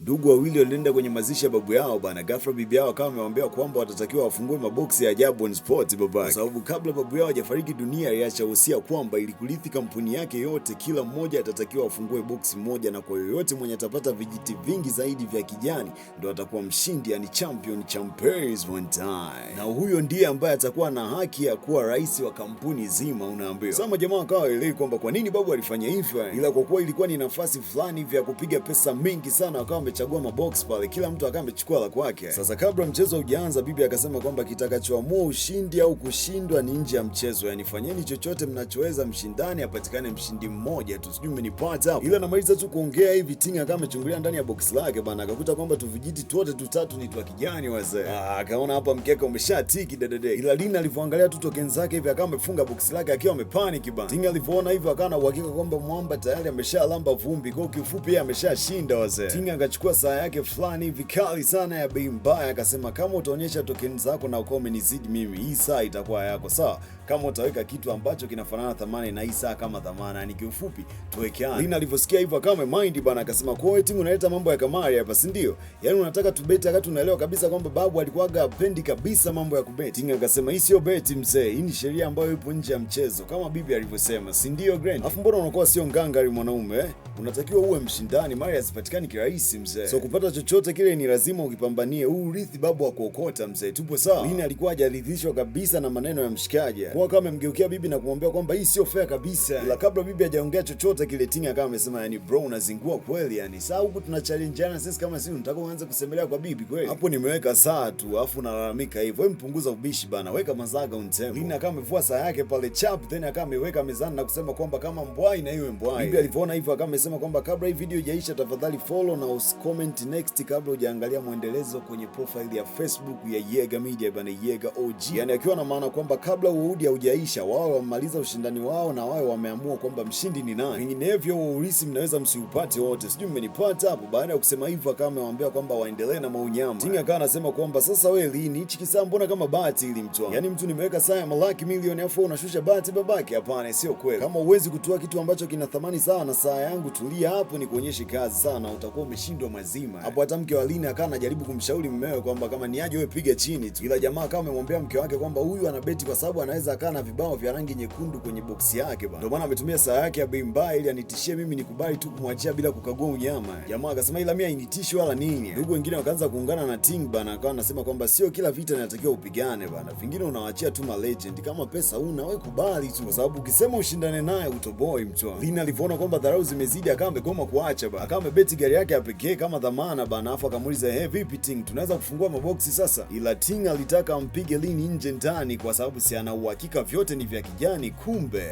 Ndugu wawili walienda kwenye mazishi ya babu yao bana. Ghafla bibi yao akawa amewaambia kwamba watatakiwa wafungue maboksi ya ajabu on spot babake, kwa sababu kabla babu yao hajafariki dunia aliacha wosia kwamba ili kurithi kampuni yake yote, kila mmoja atatakiwa afungue boksi moja, na kwa yoyote mwenye atapata vijiti vingi zaidi vya kijani ndo atakuwa mshindi, yani champion champions one time, na huyo ndiye ambaye atakuwa na haki ya kuwa rais wa kampuni zima, unaambiwa. Sasa jamaa wakawa hawaelewi kwamba kwa nini babu alifanya hivyo, ila kwa kuwa ilikuwa ni nafasi fulani hivi ya kupiga pesa mingi sana, wakawa wamechagua mabox pale, kila mtu akawa amechukua la kwake. Sasa kabla mchezo hujaanza, bibi akasema kwamba kitakachoamua ushindi au kushindwa ni nje ya mchezo, yani fanyeni chochote mnachoweza, mshindani apatikane mshindi mmoja tu, sijui mmenipata hapo. Ila namaliza tu kuongea hivi, Tinga akawa amechungulia ndani ya box lake bana, akakuta kwamba tuvijiti tuote tutatu ni twa kijani wazee. Ah, akaona hapa mkeka umeshatiki dedede. Ila Lina alivyoangalia tu token zake hivi akawa amefunga box lake akiwa amepanic bana. Tinga alivyoona hivyo akawa na uhakika kwamba mwamba tayari ameshalamba vumbi, kwa kifupi yeye ameshashinda wazee. Tinga akachukua saa yake fulani hivi kali sana ya bei mbaya, akasema kama utaonyesha token zako na ukawa umenizidi mimi, hii saa itakuwa yako sawa, kama utaweka kitu ambacho kinafanana thamani na hii saa kama dhamana, yani kiufupi tuwekeane. Lina alivyosikia hivyo akawa amemind bana, akasema kwa hiyo Tinga unaleta mambo ya kamari hapa, si ndio? Yaani unataka tubeti wakati unaelewa kabisa kwamba babu alikuwaga hapendi kabisa mambo ya kubeti. Tinga akasema hii sio beti mzee, hii ni sheria ambayo ipo nje ya mchezo kama bibi alivyosema, si ndio Grand? Alafu mbona unakuwa sio ngangari mwanaume eh? Unatakiwa uwe mshindani, mali hazipatikani kirahisi mzee. So kupata chochote kile ni lazima ukipambanie. Huu urithi babu wa kuokota mzee, tupo sawa. Lina alikuwa hajaridhishwa kabisa na maneno ya mshikaji, kwa kama amemgeukia bibi na kumwambia kwamba hii sio fair kabisa. Ila kabla bibi hajaongea chochote kile, Tinga akawa amesema yani bro, unazingua kweli yani. Saa huku tunachallengeana sisi kama sisi, unataka uanze kusemelea kwa bibi kweli? Hapo nimeweka saa tu, afu nalalamika hivyo. Wewe mpunguza ubishi bana, weka mazaga on table. Lina akawa amevua saa yake pale chap, then akawa ameweka mezani na kusema kwamba kama mbwai na iwe mbwai. Bibi alivyoona hivyo akawa amesema kwamba kabla hii video haijaisha, tafadhali follow na usicomment next kabla hujaangalia mwendelezo kwenye profile ya Facebook ya Yega Media bana, Yega OG, yani akiwa na maana kwamba kabla uudi haujaisha, wao wamemaliza ushindani wao na wao wameamua kwamba mshindi ni nani, vinginevyo huo urithi mnaweza msiupate wote. Sijui mmenipata hapo. Baada ya kusema hivyo, akawa amewaambia kwamba waendelee na maunyama. Tinga akawa anasema kwamba sasa wewe lini hichi kisaa, mbona kama bati ili mtu wangu, yani mtu nimeweka saa ya malaki milioni afu unashusha bati babake? Hapana, sio kweli. Kama uwezi kutoa kitu ambacho kina thamani sawa na saa yangu, tulia hapo ni kuonyeshe kazi sana, utakuwa umeshindwa mazima hapo. Hata mke wa Lini akawa anajaribu kumshauri mmewe kwamba kama ni aje wewe piga chini tu, ila jamaa akawa amemwambia mke wake kwamba huyu anabeti kwa sababu anaweza akaa na vibao vya rangi nyekundu kwenye boksi yake bana, ndio maana ametumia saa yake ya bei mbaya ili anitishie mimi nikubali tu kumwachia bila kukagua unyama. Jamaa akasema ila mimi hainitishi wala nini. Ndugu wengine wakaanza kuungana na Ting bana, akawa anasema kwamba sio kila vita inatakiwa upigane bana, vingine unawaachia tu ma legend. Kama pesa una wewe kubali tu, kwa sababu ukisema ushindane naye utoboi mtu wangu. Lina alivyoona kwamba dharau zimezidi, akawa amegoma kuacha bana, akawa amebeti gari yake ya pekee kama dhamana bana, afu akamuuliza hey, vipi Ting, tunaweza kufungua maboksi sasa? Ila Ting alitaka ampige Lini nje ndani, kwa sababu si ana uhakika vyote ni vya kijani, kumbe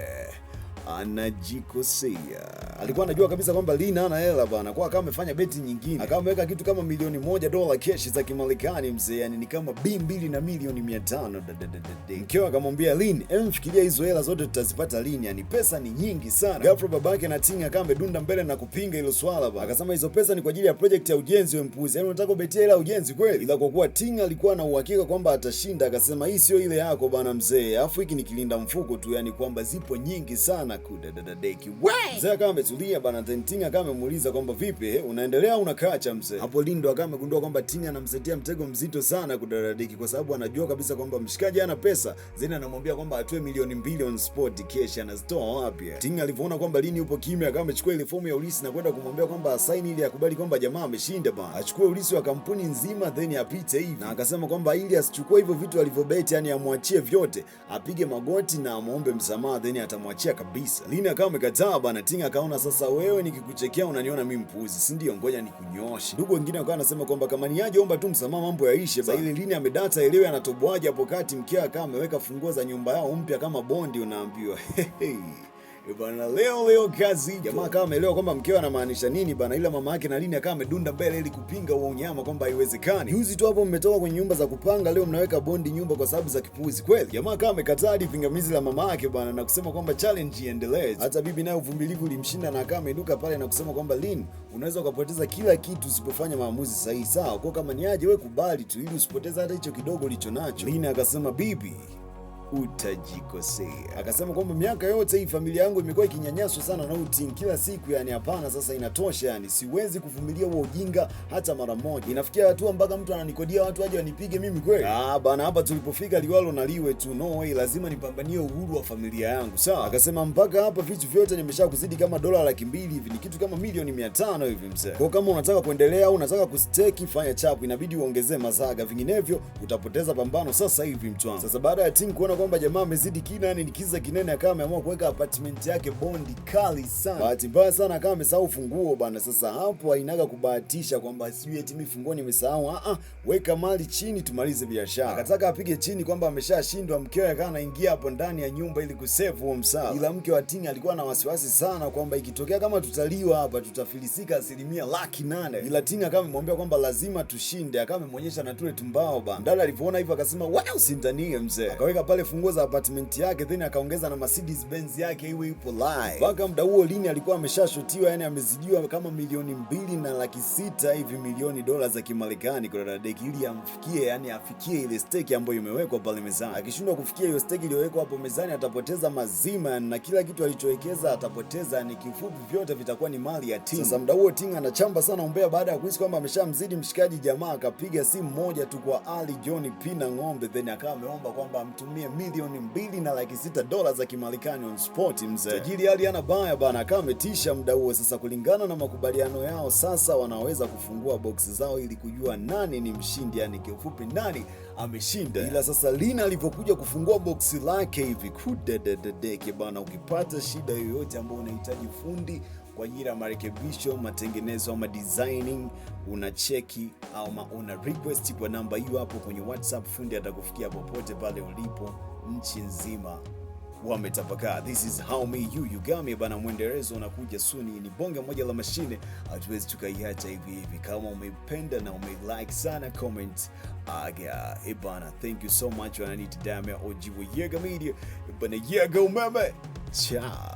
anajikosea. Alikuwa anajua kabisa kwamba Lina hana hela bana, kwa akawa amefanya beti nyingine, akawa ameweka kitu kama $1 milioni cash za Kimarekani mzee, yani ni kama B2 na milioni 500. Mkeo akamwambia Lin, emfikiria hizo hela zote tutazipata lini? Yani pesa ni nyingi sana. Ghafla babake na Ting akawa amedunda mbele na kupinga hilo swala bana, akasema hizo pesa ni kwa ajili ya project ya ujenzi, we mpuzi, yani unataka ubetie hela ya ujenzi kweli? Ila kwa kuwa Ting alikuwa na uhakika kwamba atashinda, akasema hii sio ile yako bana mzee, afu hiki ni kilinda mfuko tu, yani kwamba zipo nyingi sana kudadadadeki. Mzee akawa ametulia bana. Then Ting akawa amemuuliza kwamba vipi, unaendelea au unakacha mzee? Hapo Lindo akawa amegundua kwamba Ting anamsetia mtego mzito sana kudadadeki, kwa sababu anajua kabisa kwamba mshikaji hana pesa. Zeni anamwambia kwamba atoe 2 milioni on spot cash, anazitoa wapi? Ting alivyoona kwamba Lini yupo kimya, akawa amechukua ile fomu ya urithi na kwenda kumwambia kwamba asaini ili akubali kwamba jamaa ameshinda bana, achukue urithi wa kampuni nzima then apite hivi, na akasema kwamba ili asichukue hivyo vitu alivyobeti, yani amwachie vyote, apige magoti na amuombe msamaha then atamwachia kabisa. Lini akawa amekataa bana. Ting akaona sasa, wewe nikikuchekea unaniona mimi mpuzi, si ndio? Ngoja nikunyoshe. Ndugu wengine wakawa anasema kwamba kama ni aje, omba tu msamaha, mambo yaishe. Sasa ile Lini amedata elewe anatoboaje hapo kati, mkeo akawa ameweka funguo za nyumba yao mpya kama bondi, unaambiwa bana, leo leo kazi. Jamaa akawa ameelewa kwamba mkeo anamaanisha nini bana, ila mama yake na Lini akawa amedunda mbele ili kupinga huo unyama kwamba haiwezekani. Juzi tu hapo mmetoka kwenye nyumba za kupanga, leo mnaweka bondi nyumba kwa sababu za kipuzi kweli. Jamaa akawa amekataa hadi pingamizi la mama yake bana, na kusema kwamba challenge iendelee. Hata bibi naye uvumilivu ulimshinda na akawa ameinuka pale na kusema kwamba Lini, unaweza ukapoteza kila kitu usipofanya maamuzi sahihi. Sawa, kwa kama ni aje wewe kubali tu ili usipoteze hata hicho kidogo ulicho nacho. Lini akasema bibi, Utajikosea. Akasema kwamba miaka yote hii familia yangu imekuwa ikinyanyaswa sana na Ting kila siku, yani hapana, sasa inatosha, yani siwezi kuvumilia huo ujinga hata mara moja. Inafikia hatua mpaka mtu ananikodia watu waje wanipige mimi kweli? Ah bana, hapa tulipofika liwalo na liwe tu, no way, lazima nipambanie uhuru wa familia yangu. Sawa. Akasema mpaka hapa vitu vyote nimesha kuzidi kama dola 200,000 hivi, ni kitu kama milioni 500 hivi mzee. Kwa kama unataka kuendelea au unataka kusteki, fanya chapu, inabidi uongezee mazaga, vinginevyo utapoteza pambano sasa hivi mtu wangu. Sasa baada ya Ting kuona kwamba jamaa amezidi kina, yani ni kiza kinene, akawa ameamua kuweka apartment yake bondi kali sana. Bahati mbaya sana akawa amesahau funguo bana. Sasa hapo hainaga kubahatisha kwamba sijui eti mimi funguo nimesahau. Ah ah, weka mali chini tumalize biashara. Akataka apige chini kwamba ameshashindwa, mkewe akawa anaingia hapo ndani ya nyumba ili kusave huo msala. Ila mke wa Ting alikuwa na wasiwasi sana kwamba ikitokea kama tutaliwa hapa tutafilisika 800,000. Ila Ting akawa amemwambia kwamba lazima tushinde, akawa amemwonyesha na tule tumbao bana. Mdada alivyoona hivyo akasema wow, usintanie mzee. Akaweka pale funguo za apartment yake, then akaongeza na Mercedes Benz yake iwe ipo live. Mpaka muda huo Lini alikuwa ameshashotiwa, yani amezidiwa kama 2,600,000 hivi, milioni dola za Kimarekani kwa dada ili amfikie, yani afikie ile stake ambayo imewekwa pale mezani. Akishindwa kufikia hiyo stake iliyowekwa hapo mezani atapoteza mazima na kila kitu alichowekeza atapoteza, ni kifupi vyote vitakuwa ni mali ya Ting. Sasa muda huo Ting anachamba sana umbea baada ya kuhisi kwamba ameshamzidi mshikaji. Jamaa akapiga simu moja tu kwa Ali John Pina Ng'ombe, then akawa ameomba kwamba amtumie 2,600,000 dola za Kimarekani on spot mzee. Tajiri Ali ana baya bana, akawa ametisha muda huo. Sasa kulingana na makubaliano yao, sasa wanaweza kufungua box zao ili kujua nani ni mshindi, yani kiufupi nani ameshinda. Ila sasa Lina alivyokuja kufungua box lake hivi kudedededeke bana, ukipata shida yoyote ambayo unahitaji fundi kwa ajili ya marekebisho, matengenezo ama designing, una cheki au una request kwa namba hiyo hapo kwenye WhatsApp, fundi atakufikia popote pale ulipo nchi nzima wametapakaa. This is how me you you got me bana, mwendelezo unakuja soon. Ni bonge moja la mashine, hatuwezi tukaiacha hivi hivi. Kama umeipenda na umelike sana, comment aga bana. Thank you so much, wananiita Dame OG wa Yega Media bana, Yega umeme chao.